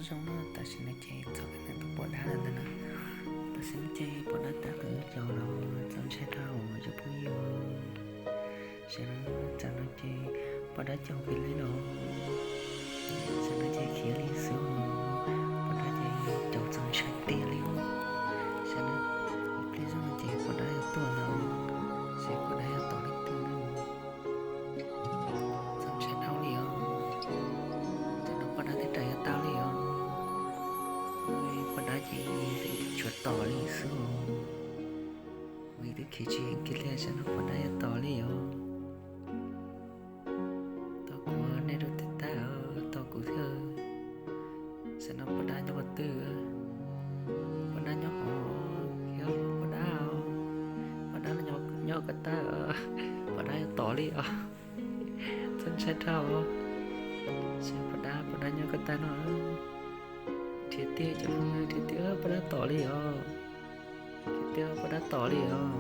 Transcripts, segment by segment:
Zoo no tam sim no ces txog kiag ntawm tus poj dab lawm ntag na. Tam sim no ces poj dab tab tom caum los txaus ntshai dhau cov phooj ywg. Tam sim no, tam sim no ces poj dab caum kiag li los, tam sim no ces khiav li xwb os. Poj dab ces caum txaus ntshai tiag li os. Tam sim no ib pliag zoj no ces poj dab yuav tuaj ntag, seb poj dab yuav tom leej twg na. Txaus ntshai dhau li os. Tam sim no poj dab twb ras yuav tau li os. Poj dab ces twb tsis tshua tom li xwb os. Vim twb khiav tsis heev kiag li, tam sim no poj dab yuav tom li os. Tos kuv, nej rau tib tag os, tos kuv thiab. Tam sim no poj dab nyob qhov twg? Poj dab nyob hauv, yog poj dab os. Poj dab nyob koj tag, poj dab yuav tom li os. Txaus ntshai dhau. Seb poj dab, poj dab nyob koj tag no. Nrhiav tiag cov phooj ywg, nrhiav tiag, poj dab tom li os. Nrhiav tiag, poj dab tom li os.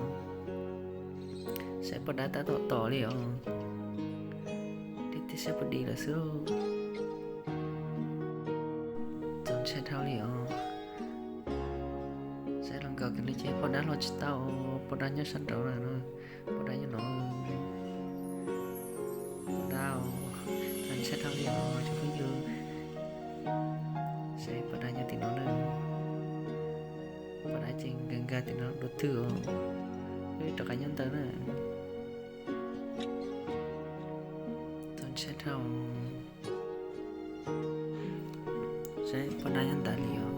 Saib poj dab tab tom tom li os. Nrhiav tiag saib puas dim lawm xwb. Txaus ntshai dhau li os. Saib los nkaus kiag no ces poj dab los tsis tau, poj dab nyob sab nraud na, poj dab nyob no. Poj dab, txaus ntshai dhau li os cov phooj ywg. Saib poj dab nyob tim no na. Poj dab ces nkag nkag tim no dua twg os. Wb rov qab nyob ntawd na. Txaus ntshai dhau. Saib poj dab nyob ntawd li os.